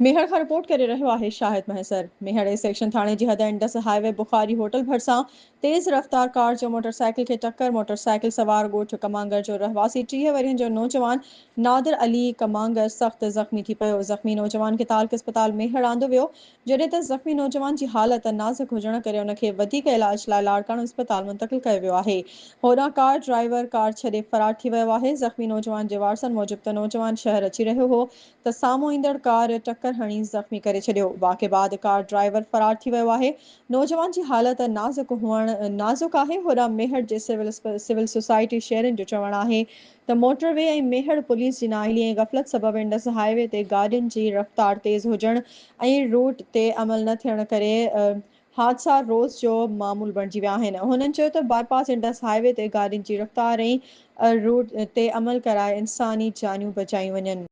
ميهڙ کان رپورٽ ڪري رهيو آهي شاهد مهيسر. ميهڙ اي سيڪشن ٿاڻي جي حد Indus high V Bukhari hotel ڀرسان تيز رفتار ڪار جو موٽر سائيڪل کي ٽڪر، موٽر سائيڪل سوار ڳوٺ ڪمانگر جو رهواسي 30 ورهين جو نوجوان نادر علي ڪمانگر سخت زخمي ٿي پيو، زخمي نوجوان کي تعلقه اسپتال ميهڙ آندو ويو، جڏهن ته زخمي نوجوان جي حالت نازڪ هجڻ ڪري ان کي وڌيڪ علاج لاء لاڙڪاڻو اسپتال منتقل ڪيو ويو آهي، هوڏانهن ڪار ڊرائيور ڪار ڇڏي فرار ٿي ويو آهي، زخمي نوجوان جي وارثن موجب ته نوجوان شهر اچي رهيو هو ته سامهون ايندڙ ڪار ٽڪر هڻي زخمي ڪري ڇڏيو، واقعي بعد ڪار ڊرائيور فرار ٿي ويو آهي، نوجوان جي حالت نازڪ هئڻ نازڪ آهي، هوڏانهن ميهڙ جي سول سول سوسائٽي شهرين جو چوڻ آهي ته موٽر وي ۽ ميهڙ پوليس جي نااهلي ۽ غفلت سبب انڊس هاء وي تي گاڏين جي رفتار تيز هجڻ ۽ روٽ تي عمل نه ٿيڻ ڪري حادثا روز جو معمول بڻجي ويا آهن. هنن چيو ته باء پاس انڊس هاء وي تي گاڏين جي رفتار ۽ روٽ تي عمل ڪرائي انساني جانيون بچايون وڃن.